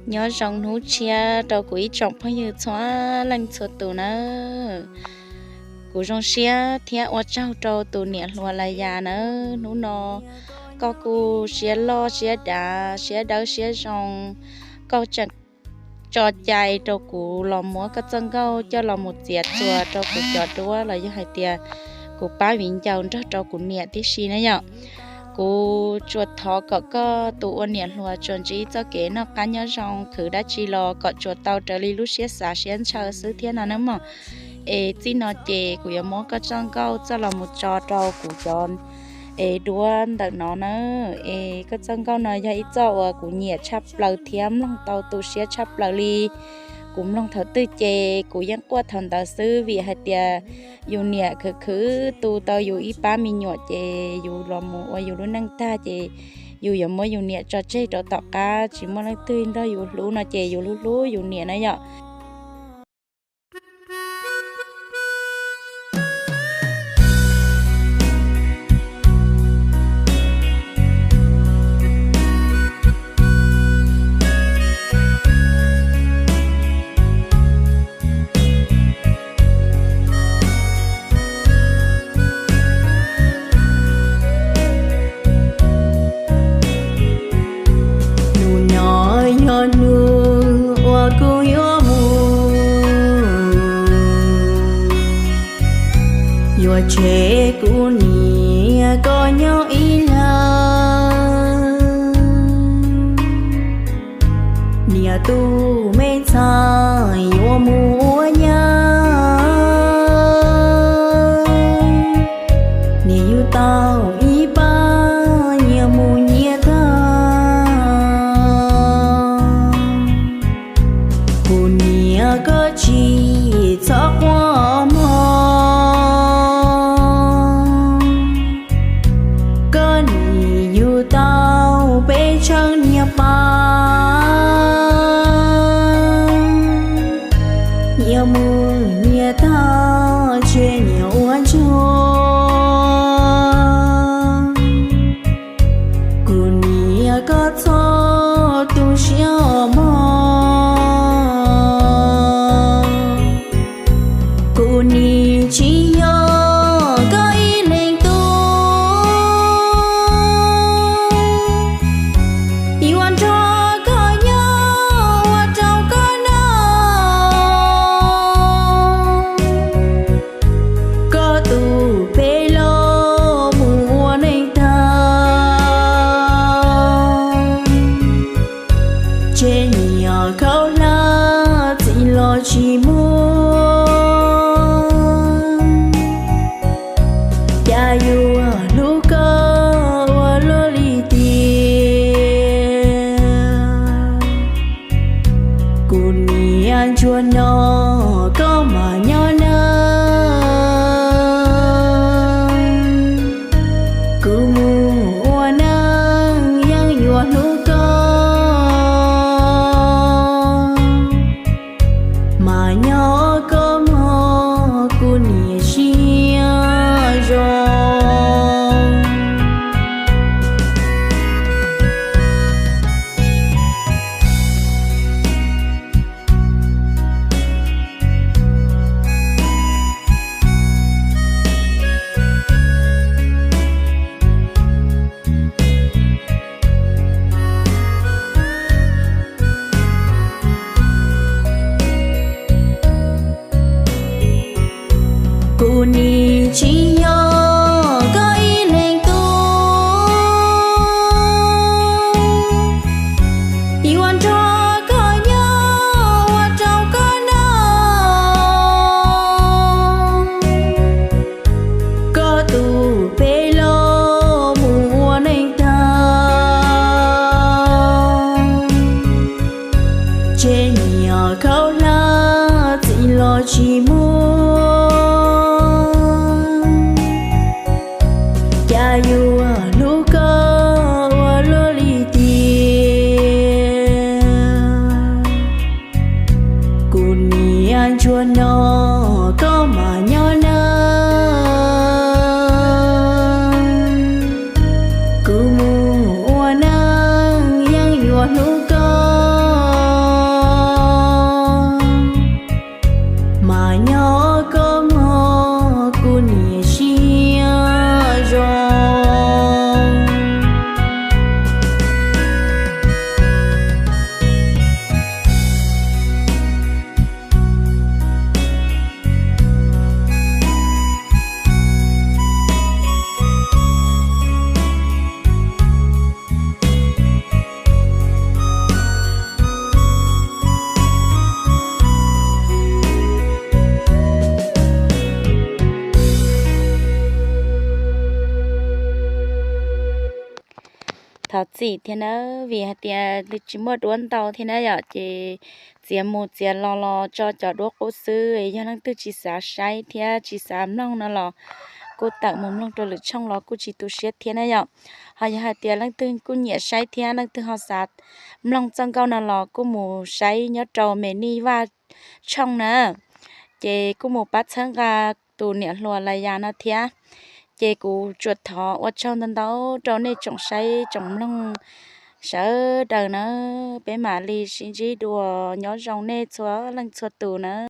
Nyob zoo hnub tshiab rau kuv ib tsoom phooj ywg txhua leej txhua tus nawb. Kuv zoo siab thiab ua tsaug rau tus niam hluas Las Yas nawb. Hnub no koj kuj siab loj siab dav, siab dawb siab zoo, koj tseem tso cai rau kuv los muab koj txoj nkauj coj los mus txiav txuas rau kuv cov duab los yog hais tias kuv pab viv ncaus nrog rau kuv niam tib si na yom. Kuv tsuas thov kom koj tus ua niam hluas tsuas ntsib txoj kev noj qab nyob zoo, khwv dab tsi los kom tsuas tau raws li lub siab xav siab ntshaw xwb thiab no nawb mog. Es txij no ces kuv yuav muab koj txoj nkauj coj los mus tso rau kuv cov es duab ntawm no na. Es koj txoj nkauj no yog ib txoj uas kuv nyiam tshaj plaws thiab mloog tau tu siab tshaj plaws li. Kuv mloog thaum twg ces kuv yeej quaj thaum ntawd xwb, vim hais tias yus niam khwv khwv tu tau yus ib pab me nyuam ces yus los mus ua yus lub neej tag ces yus yuav muab yus niam tso tseg rau tom qab, tsis muaj leej twg nrog yus hlub no ces yus hlub hlub yus niam na yom. Hnub no yog hnub uas kuv yuav mus, yuav tseg kuv niam koj nyob ib leeg. Niam tus me ntxhais yuav mus ua nyab, niam yug tau ib pab nyias mus nyias tag. Kuv niam koj tsis txhob quaj mog, koj nim yug tau peb tshee niag pab, nyias mus nyias tag tseg niam ua ntsuag. Kuv niam koj txhob tu siab mog, kuv nim tsis yog koj ib leeg tub, yuav nrog koj nyob ua rau koj noj. Koj tus peb los mus ua neej tag, tseg niam khaub hlab txiv los tsis muaj. Cas yuav hlub koj ua luaj li tiag, kuv niam ntsuag no koj mam nyob nawb. Kuv mus ua neej yeej yuav hlub koj, mas nyob koj mog kuv niam siab zoo. Kuv nim tsis yog koj ib leeg tub, yuav nrog koj nyob ua rau koj noj. Koj tus peb los mus ua neej tag, tseg niam khaub hlab txiv los tsis muaj. Cas yuav hlub koj ua luaj li tiag, kuv niam ntsuag no koj mam nyob nawb. Kuv mus ua neej yeej yuav hlub koj, Txim thiab nawb, vim hais tias tsis muaj duab ntau thiab na yom, ces txiav mus txiav los los tso cov duab qub xwb. Yog leej twg tsis xav saib thiab tsis xav mloog no los kuj tawm mus mloog rau lwm tshooj los kuj tsis tu siab thiab na yom. Ho yog hais tias leej twg kuj nyiam saib thiab leej twg ho xav mloog txoj nkauj no los kuj mus saib nyob rau me nij vaj tshooj na, ces kuj mus pab txhawb nqa tus niam hluas Laya no thiab. Ces kuv tsuas thov ua tsaug ntau ntau rau nej tsoom saib tsoom mloog sawv daws na, peb mam li sib ntsib dua, nyob zoo nej txhua leej txhua tus na.